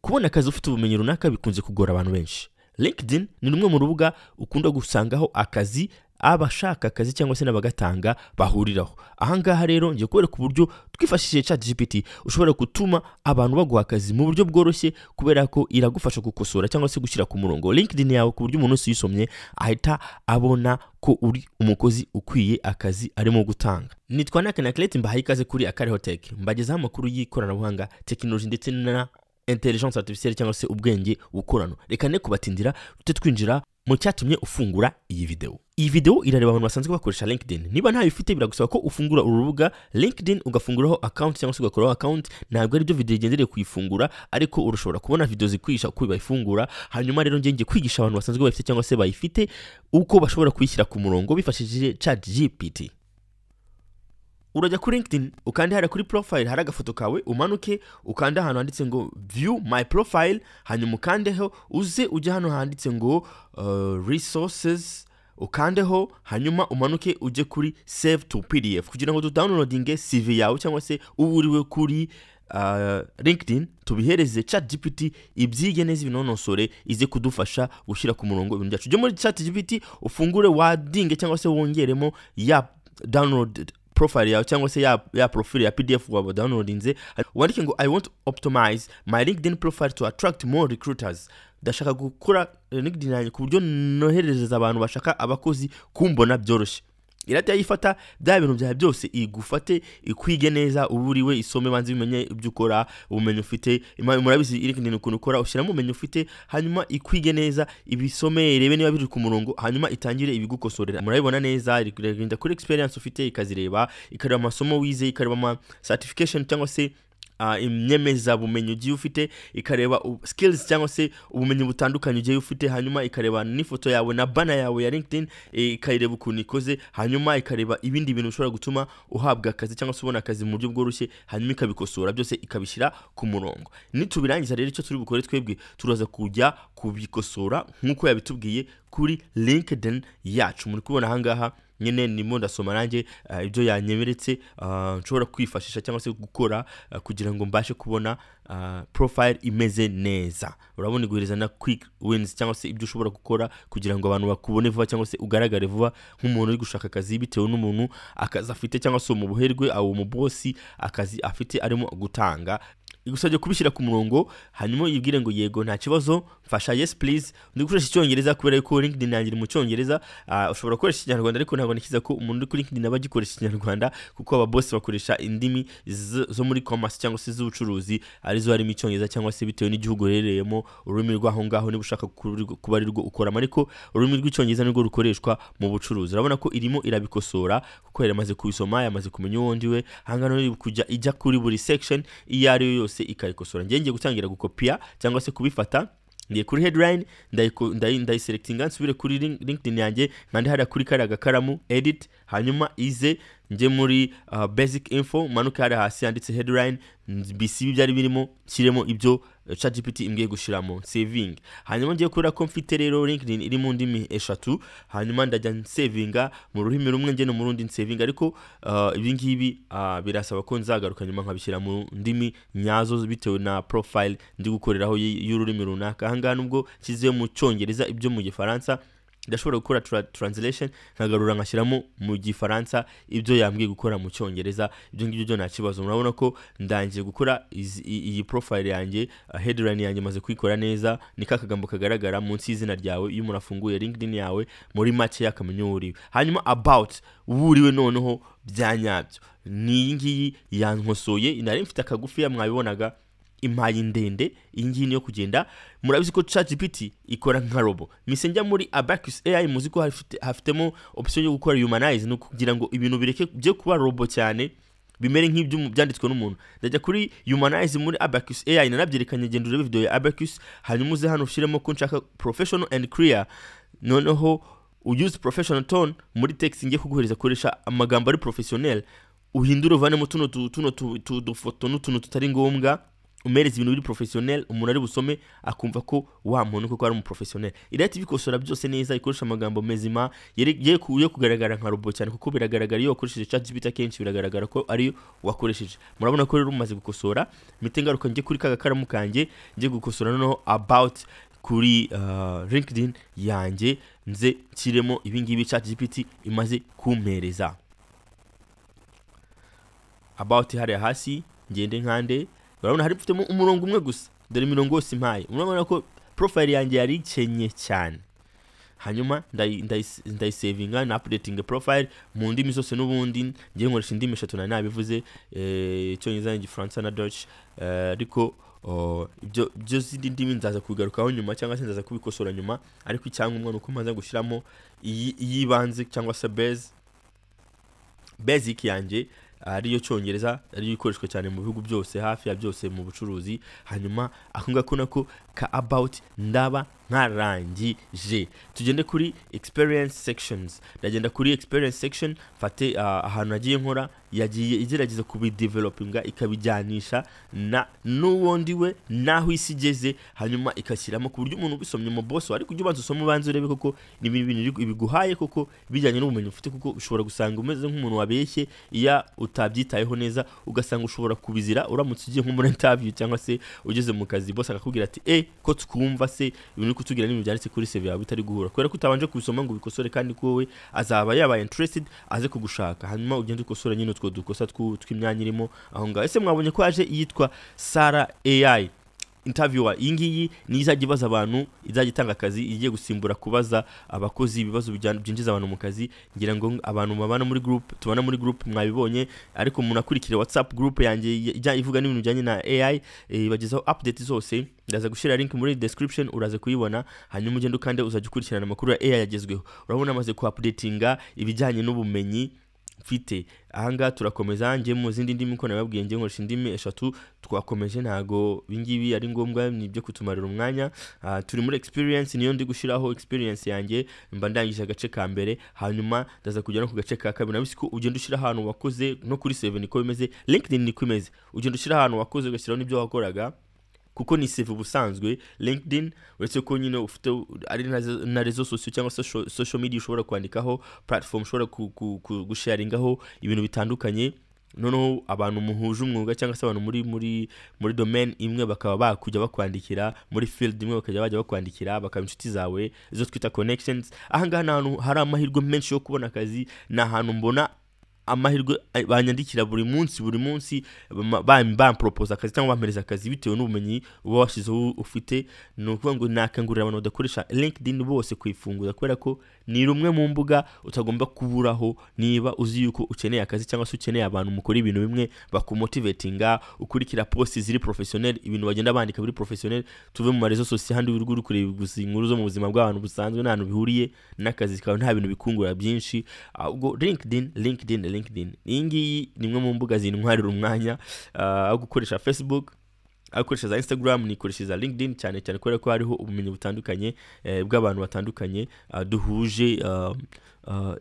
Kubona akazi ufite ubumenyi runaka bikunze kugora abantu benshi. LinkedIn ni rumwe mu rubuga ukunda gusangaho akazi, abashaka akazi cyangwa se n'abagatanga bahuriraho. Ahangaha rero ngiye kubereka uburyo twifashishije ChatGPT ushobora gutuma abantu baguha akazi mu buryo bworoshye, kubera ko iragufasha gukosora cyangwa se gushyira ku murongo LinkedIn yawe, ku buryo umuntu wese uyisomye ahita abona ko uri umukozi ukwiye akazi arimo gutanga. Nitwa Nakenaklet, mbahaye ikaze kuri Akareho Tech, mbagezaho amakuru y'ikoranabuhanga, tekinoloji ndetse na intelligence artificielle cyangwa se ubwenge bukorano. Reka ne kubatindira, tute twinjira mu cyatumye ufungura iyi video. Iyi video irareba abantu basanzwe bakoresha LinkedIn. Niba ntayo ufite, biragusaba ko ufungura uru rubuga LinkedIn, ugafunguraho account cyangwa se ugakoraho account. Ntabwo ari byo video igendereye kuyifungura, ariko urashobora kubona video zikwigisha uko bayifungura. Hanyuma rero ngiye kwigisha abantu basanzwe bayifite cyangwa se bayifite uko bashobora kuyishyira ku murongo bifashishije ChatGPT. Urajya kuri LinkedIn, ukande hariya kuri profile hari agafoto kawe, umanuke ukande ahantu handitse ngo "View my profile", hanyuma ukandeho, uze ujye hano handitse ngo "Resources", ukandeho, hanyuma umanuke ujye kuri "Save to PDF" kugira ngo tudownloadinge CV yawe cyangwa se uba uriwe kuri LinkedIn, tubihereze ChatGPT ibyige neza, ibinonosore, ize kudufasha gushyira ku murongo ibintu byacu. Ujye muri ChatGPT, ufungure wadinge cyangwa se wongeremo ya download profile yawe cyangwa se ya profile ya PDF waba downloadinze, wandike ngo "I want to optimize my LinkedIn profile to attract more recruiters", ndashaka gukora LinkedIn yanjye ku buryo noherereza abantu bashaka abakozi kumbona byoroshye. Irahita yifata bya bintu byawe byose, igufate, ikwige neza uba uriwe, isome, banze bimenye ibyo ukora, ubumenyi ufite. Murabizi LinkedIn ukuntu ukora, ushyiramo ubumenyi ufite, hanyuma ikwige neza, ibisome, irebe niba biri ku murongo, hanyuma itangire ibigukosorera. Murabibona neza, iragenda kuri experience ufite ikazireba, ikareba amasomo wize, ikareba ama certification cyangwa se imyemezabumenyi ugiye ufite, ikareba skills cyangwa se ubumenyi butandukanye ugiye ufite, hanyuma ikareba n'ifoto yawe na banner yawe ya LinkedIn, ikayireba ukuntu ikoze, hanyuma ikareba ibindi bintu bishobora gutuma uhabwa akazi cyangwa se ubona akazi mu buryo bworoshye, hanyuma ikabikosora byose, ikabishyira ku murongo. Nitubirangiza rero, icyo turi bukore twebwe, turaza kujya kubikosora nk'uko yabitubwiye kuri LinkedIn yacu. Muri kubona ahangaha nyine ndimo ndasoma nanjye ibyo yanyemeretse nshobora kwifashisha cyangwa se gukora kugira ngo mbashe kubona profile imeze neza. Urabona iguhereza na quick wins cyangwa se ibyo ushobora gukora kugira ngo abantu bakubone vuba cyangwa se ugaragare vuba nk'umuntu uri gushaka akazi, bitewe n'umuntu akazi afite cyangwa se umubuherwe awo umubosi akazi afite arimo gutanga. Igusabye kubishyira ku murongo, hanyuma uyibwire ngo "Yego, nta kibazo, mfasha", "Yes please". Ndi gukoresha Icyongereza kubera ko LinkedIn yanjye iri mu Cyongereza. Ushobora gukoresha Ikinyarwanda, ariko ntabwo nikiza ko umuntu uri kuri LinkedIn aba agikoresha Ikinyarwanda, kuko aba boss bakoresha indimi zo muri commerce cyangwa se z'ubucuruzi, arizo harimo Icyongereza, cyangwa se bitewe n'igihugu uherereyemo, ururimi rw'aho ngaho niba ushaka kuba ari rwo ukoramo, ariko ururimi rw'Icyongereza nirwo rukoreshwa mu bucuruzi. Urabona ko irimo irabikosora kuko yamaze kubisoma, yamaze kumenya uwo ndi we. Ahangaha iri kujya ijya kuri buri section iyo ari yo yose ikayikosora. Ngiye gutangira gukopiya cyangwa se kubifata. Ngiye kuri headline, ndayiselectinga, nsubire kuri LinkedIn yanjye, nkande hariya kuri kariya gakaramu, edit, hanyuma ize njye muri basic info, manuke hariya hasi handitse headline, mbisibe ibyari birimo, nshyiremo ibyo ChatGPT imbwiye gushiramo, saving. Hanyuma ngiye kubera ko mfite rero LinkedIn iri mu ndimi eshatu, hanyuma ndajya nsavinga mu rurimi rumwe, njye no mu rundi nsavinga, ariko ibi ngibi birasaba ko nzagaruka nyuma nkabishyira mu ndimi nyazo bitewe na profile ndi gukoreraho y'ururimi runaka. Ahangaha nubwo nshyizeho mu Cyongereza ibyo mu Gifaransa, ndashobora gukora translation, nkagarura nkashyiramo mu Gifaransa ibyo yambwiye gukora mu Cyongereza. Ibyo ngibyo byo nta kibazo. Murabona ko ndangiye gukora iyi profile yanjye. Headline yanjye maze kuyikora neza, ni ka kagambo kagaragara munsi y'izina ryawe iyo umuntu afunguye LinkedIn yawe, muri make akamenya uwo uriwe. Hanyuma about, uwo uriwe noneho bya nyabyo ni iyi ngiyi yankosoye. Nari mfite akagufiya mwabibonaga, impaye ndende. Iyi ngiyi niyo kugenda. Murabizi ko ChatGPT ikora nka robot. Mise njya muri Abacus AI, muzi ko hafitemo option yo gukora humanize, ni ukugira ngo ibintu bireke byo kuba robot cyane, bimere nk'ibyo byanditswe n'umuntu. Ndajya kuri humanize muri Abacus AI, nanabyerekanye, genda urebe video ya Abacus. Hanyuma uze hano ushyiremo ko nshaka professional and clear. Noneho use professional tone muri text ngiye kuguhereza, koresha amagambo ari professionnel, uhindure, uvanemo tuno dufoto n'utuntu tutari ngombwa. Umereza ibintu biri professionnel, umuntu ari busome akumva ko wa muntu koko ari umuprofessionnel. Irahita ibikosora byose neza, ikoresha amagambo mezima, ye kugaragara nka robot cyane, kuko biragaragara iyo wakoresheje ChatGPT, akenshi biragaragara ko ariyo wakoresheje. Murabona ko rero umaze gukosora, mpite ngaruka njye kuri ka gakaramu kanjye, njye gukosora noneho about kuri LinkedIn yanjye, nze nshyiremo ibingibi ChatGPT imaze kumpereza. About hariya hasi, ngende nkande. Urabona hari mfitemo umurongo umwe gusa. Dore imirongo yose impaye. Urabona ko profile yanjye yari ikenye cyane. Hanyuma ndayisavinga na updating profile mu ndimi zose. N'ubundi ngiye nkoresha indimi eshatu, nari nabivuze, Icyongereza, Igifaransa na Dutch, ariko ibyo byo zindi ndimi nzaza kubigarukaho nyuma cyangwa se nzaza kubikosora nyuma. Ariko icyangombwa ni uko mbanza gushyiramo iyibanze cyangwa se basic yanjye, ariyo Cyongereza, ariyo ikoreshwa cyane mu bihugu byose, hafi ya byose, mu bucuruzi. Hanyuma ako ngako nako ka about ndaba nkarangije. Tugende kuri experience sections. Ndagenda kuri experience section, mfate ahantu nagiye nkora. Yagiye igerageza kubidevelopinga, ikabijyanisha na n'ubundi we n'aho isi igeze, hanyuma ikashyiramo ku buryo umuntu ubisomye mu boss, ariko ujye ubanza usome, ubanze urebe koko ni ibintu ibiguhaye koko bijyanye n'ubumenyi ufite, kuko ushobora gusanga umeze nk'umuntu wabeshye iyo utabyitayeho neza, ugasanga ushobora kubizira uramutse ugiye nko muri interview cyangwa se ugeze mu kazi, boss akakubwira ati: "Eh, ko twumva se ibintu uri kutubwira n'ibintu byanditse kuri CV yawe bitari guhura?" Kubera ko utabanje kubisoma ngo ubikosore, kandi ko wowe azaba yabaye interested aze kugushaka. Hanyuma ugende ukosore nyine utwo dukosa tw'imyanya irimo aho ngaho. Ese mwabonye ko yaje yitwa Sara AI interviewer? Iyi ngiyi niyo izajya ibaza abantu, izajya itanga akazi, igiye gusimbura kubaza abakozi ibibazo byinjiza abantu mu kazi. Ngira ngo abantu babana muri group, tubana muri group, mwabibonye. Ariko umuntu akurikira WhatsApp group yanjye ijya ivuga n'ibintu bijyanye na AI, ibagezaho update zose. Ndaza gushyira link muri description, uraza kuyibona, hanyuma ugende ukande, uzajya ukurikirana amakuru ya AI yagezweho. Urabona amaze ku updatinga ibijyanye n'ubumenyi mfite ahangaha. Turakomeza, njye mu zindi ndimi, uko nababwiye, njye nkoresha indimi eshatu. Twakomeje, ntago ibingibi ari ngombwa, ni ibyo kutumarira umwanya. Turi muri experience, niyo ndi gushyiraho experience yanjye. Mba ndangije agace ka mbere, hanyuma ndaza kujya no ku gace ka kabiri. Nabisi ko ugenda ushyira ahantu wakoze, no kuri CV niko bimeze, LinkedIn niko imeze. Ugenda ushyira ahantu wakoze, ugashyiraho n'ibyo wakoraga, kuko ni CV ubusanzwe LinkedIn, uretse ko nyine ufite ari na réseaux sociaux cyangwa se social media ushobora kwandikaho, platform ushobora gusharingaho ibintu bitandukanye, noneho abantu muhuje umwuga cyangwa se abantu muri domaine imwe bakaba bakujya bakwandikira, muri field imwe bakajya bajya bakwandikira, bakaba inshuti zawe, izo twita connections. Ahangaha ni ahantu hari amahirwe menshi yo kubona akazi. Ni ahantu mbona amahirwe, banyandikira buri munsi, buri munsi bamproposa akazi cyangwa bampereza akazi bitewe n'ubumenyi uba washyizeho ufite. Ni ukuvuga ngo nakangurira abantu badakoresha LinkedIn bose kuyifunguza, kubera ko ni rumwe mu mbuga utagomba kuburaho niba uzi yuko ukeneye akazi cyangwa se ukeneye abantu mukora ibintu bimwe bakumotivatinga, ukurikira post ziri professionnel, ibintu bagenda bandika biri professionnel. Tuve mu ma réseaux sociaux handi uri kureba gusa inkuru zo mu buzima bw'abantu busanzwe, nta hantu bihuriye n'akazi kawe, nta bintu bikungura byinshi. Ahubwo LinkedIn, LinkedIn, LinkedIn, iyi ngiyi ni imwe mu mbuga zintwarira umwanya, aho gukoresha Facebook, aho gukoresha za Instagram, nikoresha za LinkedIn cyane cyane, kubera ko hariho ubumenyi butandukanye bw'abantu batandukanye, duhuje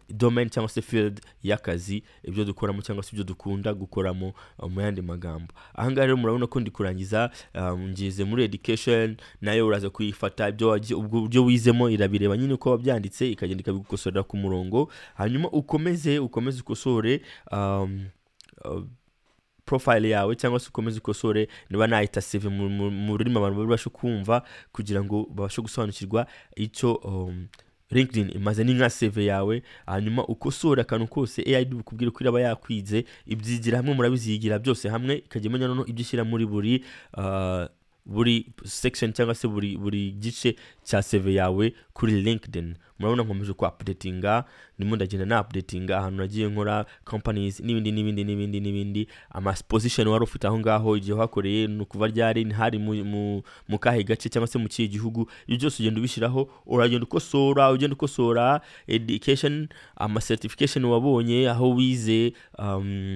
domain cyangwa se field y'akazi, ibyo dukoramo cyangwa se ibyo dukunda gukoramo, mu yandi magambo. Ahangaha rero murabona ko ndi kurangiza, ngeze muri education. Nayo uraza kuyifata, ibyo ubwo buryo wizemo irabireba nyine uko wabyanditse, ikagenda ikabigukosorera ku murongo. Hanyuma ukomeze ukosore profile yawe, cyangwa se ukomeze ukosore, niba nahita CV mu rurimi abantu babashe kumva, kugira ngo babashe gusobanukirwa icyo LinkedIn imaze. Ni nka CV yawe. Hanyuma ukosore akantu kose AI bikubwira ko iraba yakwize, ibyigira hamwe, murabizigira byose hamwe, ikajya imenya noneho ibyo ishyira muri buri section cyangwa se buri gice cya CV yawe kuri LinkedIn. Murabona nkomeje ku updatinga, ndimo ndagenda na updatinga ahantu nagiye nkora, companies n'ibindi n'ibindi n'ibindi n'ibindi, ama position wari ufite aho ngaho, igihe wahakoreye, ni ukuva ryari, hari mu kahe gace cyangwa se mu kihe gihugu. Ibyo byose ugenda ubishyiraho, uragenda ukosora, ugenda ukosora education, ama certification wabonye, aho wize,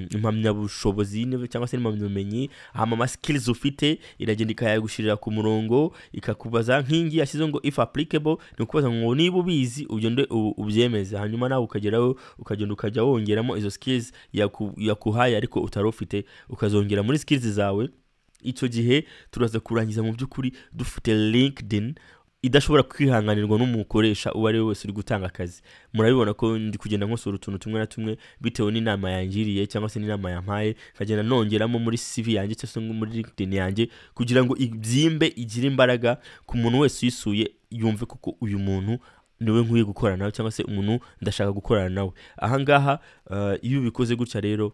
impamyabushobozi cyangwa se impamyabumenyi, hama ama skills ufite iragenda ikayagushyirira ku murongo, ikakubaza nk'ingi yashyizeho ngo "if applicable", ni ukubaza ngo niba ubizi ugende ubyemeze. Hanyuma nawe ukageraho, ukagenda ukajya wongeramo izo skills yakuhaye ariko utari ufite, ukazongera muri skills zawe. Icyo gihe turaza kurangiza mu by'ukuri dufite LinkedIn idashobora kwihanganirwa n'umukoresha uwo ari we wese uri gutanga akazi. Murabibona ko ndi kugenda nkosora utuntu tumwe na tumwe bitewe n'inama yangiriye cyangwa se n'inama yampaye, nkagenda nongeramo muri CV yanjye cyangwa se muri LinkedIn yanjye, kugira ngo ibyimbe, igire imbaraga ku muntu wese uyisuye, yumve koko uyu muntu niwe nkwiye gukorana nawe, cyangwa se umuntu ndashaka gukorana nawe. Ahangaha iyo ubikoze gutya rero,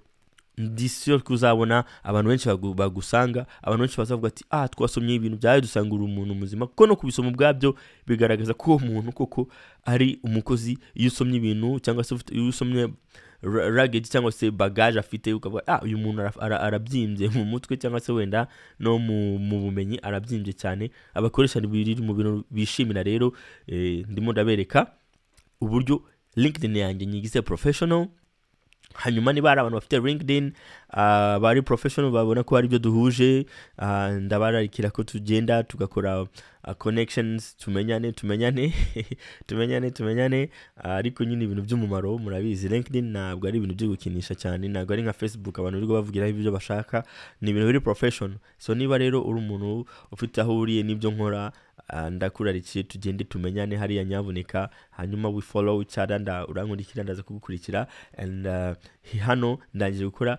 ndi sure ko uzabona abantu benshi bagusanga, abantu benshi bazavuga ati: "Ah, twasomye ibintu byawe, dusanga uri umuntu muzima." Kuko no kubisoma ubwabyo bigaragaza ko uwo muntu koko ari umukozi. Iyo usomye ibintu cyangwa se iyo usomye luggage cyangwa se bagage afite, ukavuga: "Ah, uyu muntu arabyimbye mu mutwe cyangwa se wenda no mu bumenyi arabyimbye cyane." Abakoresha biri mu bintu bishimira. Rero ndimo ndabereka uburyo LinkedIn yanjye nyigize professional. Hanyuma niba hari abantu bafite LinkedIn bari professional, babona ko hari ibyo duhuje, ndabararikira ko tugenda tugakora connections, tumenyane, tumenyane, tumenyane, tumenyane, ariko nyine ibintu by'umumaro. Murabizi, LinkedIn ntabwo ari ibintu byo gukinisha cyane, ntabwo ari nka Facebook abantu birirwa bavugiraho ibyo bashaka. Ni ibintu biri professional. So niba rero uri umuntu ufite aho uhuriye n'ibyo nkora, ndakurarikiye tugende tumenyane hariya nyabuneka. Hanyuma we follow each other, urankurikira, ndaza kugukurikira. And hano ndangije gukora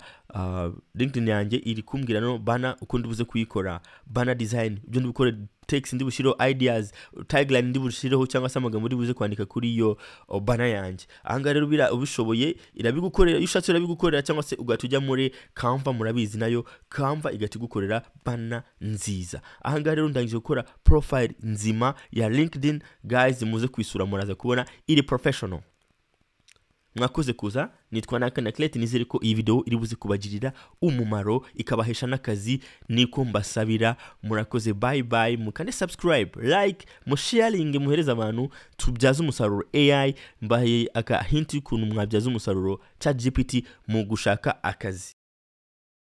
LinkedIn yanjye, iri kumbwira no banner uko ndibuze kuyikora, banner design, ibyo ndi bukore, text ndi bushyireho, ideas, tagline ndi bushireho, cyangwa se amagambo ndi buze kwandika kuri iyo banner yanjye. Ahangaha rero ubishoboye irabigukorera, iyo ushatse irabigukorera, cyangwa se ugahita ujya muri Canva. Murabizi, nayo Canva igahita igukorera banner nziza. Ahangaha rero ndangije gukora profile nzima ya LinkedIn. Guys, muze kwisura, muraza kubona iri professional. Mwakoze kuza. Nitwa Naka. Nizere ko iyi video iri buze kubagirira umumaro, ikabahesha n'akazi, niko mbasabira. Murakoze, bye bye. Mukande subscribe, like, musharinge, muhereze abantu, tubyaze umusaruro AI. Mbahaye aka hint y'ukuntu mwabyaza umusaruro ChatGPT mu gushaka akazi.